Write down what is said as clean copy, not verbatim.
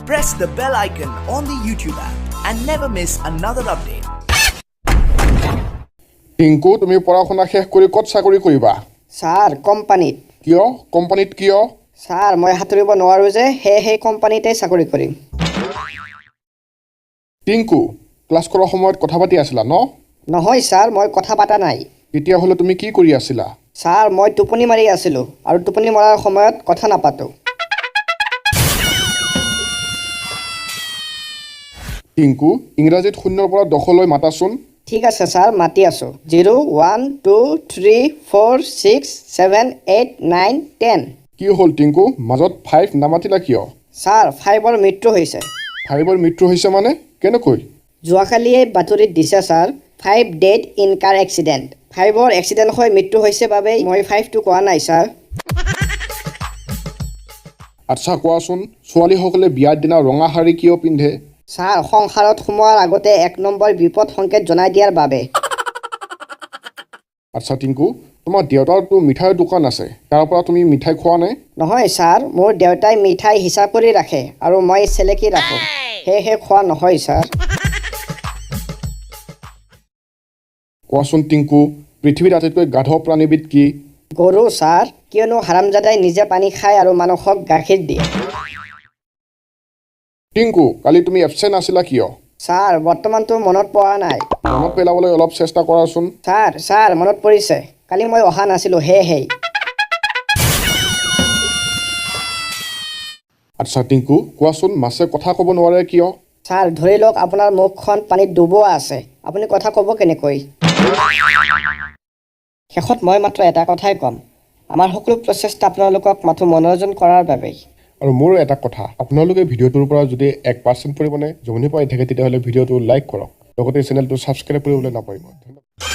Press the bell icon on the YouTube app and never miss another update. Tinku, তুমি পঢ়া শুনা শেষ কৰি ক'ত চাকৰি কৰিবা? ছাৰ, কোম্পানীত। কিয়? কোম্পানীত কিয়? ছাৰ, মই সাঁতুৰিব নোৱাৰোঁ যে, সেয়েহে কোম্পানীতে চাকৰি কৰিম। টিংকু, ক্লাছ কৰাৰ সময়ত কথা পাতি আছিলা ন? নহয় ছাৰ, মই কথা পতা নাই। তেতিয়াহ'লে তুমি কি কৰি আছিলা? ছাৰ, মই টোপনি মাৰি আছিলোঁ আৰু টোপনি মৰাৰ সময়ত কথা নাপাতোঁ। টিংকু, ইংৰাজীত 0ৰ পৰা 10লৈ মাতাচোন। ঠিক আছে ছাৰ, মাতি আছোঁ। 0, 1, 2, 3, 4, 6, 7, 8, 9, 10। কি হ'ল টিংকু, মাজত 5 নামাতিলা কিয়? ছাৰ, 5ৰ মৃত্যু হৈছে। 5ৰ মৃত্যু হৈছে মানে? কেনেকৈ? যোৱাকালিয়ে বাতৰিত দিছে sir, 5 dead in car accident। 5ৰ accident হৈ মৃত্যু হৈছে বাবেই মই 5টো কোৱা নাই ছাৰ। আচ্ছা কোৱাচোন, ছোৱালীসকলে বিয়াৰ দিনা ৰঙা শাৰী কিয় পিন্ধে? ছাৰ, সংসাৰত সোমোৱাৰ আগতে 1 নম্বৰ বিপদ সংকেত জনাই দিয়াৰ বাবে। আচ্ছা টিংকু, তোমাৰ দেউতাৰতো মিঠাইৰ দোকান আছে, তাৰ পৰা তুমি মিঠাই খোৱা নে? নহয় ছাৰ, মোৰ দেউতাই মিঠাই হিচাপ কৰি ৰাখে আৰু মই চেলেকি ৰাখোঁ, সেয়েহে খোৱা নহয় ছাৰ। কোৱাচোন টিংকু, পৃথিৱীত আটাইতকৈ গাধ প্ৰাণীবিধ কি? গৰু ছাৰ, কিয়নো হাৰামজাদাই নিজে পানী খায় আৰু মানুহক গাখীৰ দিয়ে। টিংকু, কালি তুমি এবচেণ্ট আছিলা কিয়? ছাৰ, বৰ্তমানতো মনত পৰা নাই। মনত পেলাবলৈ অলপ চেষ্টা কৰাচোন। ছাৰ, ছাৰ, মনত পৰিছে, কালি মই অহা নাছিলোঁ সেয়েহে। আচ্ছা টিংকু, কোৱাচোন, মাছে কথা ক'ব নোৱাৰে কিয়? ছাৰ, ধৰি লওক আপোনাৰ মুখখন পানীত ডুবোৱা আছে, আপুনি কথা ক'ব কেনেকৈ? শেষত মই মাত্ৰ এটা কথাই ক'ম, আমাৰ সকলো প্ৰচেষ্টা আপোনালোকক মাথো মনোৰঞ্জন কৰাৰ বাবেই। আৰু মোৰ এটা কথা, আপোনালোকে ভিডিঅ'টোৰ পৰা যদি 1% পৰিমাণে জমনি পাই থাকে, তেতিয়াহ'লে ভিডিঅ'টো লাইক কৰক, লগতে চেনেলটো ছাবস্ক্ৰাইব কৰিবলৈ নাপাহৰিব। ধন্যবাদ।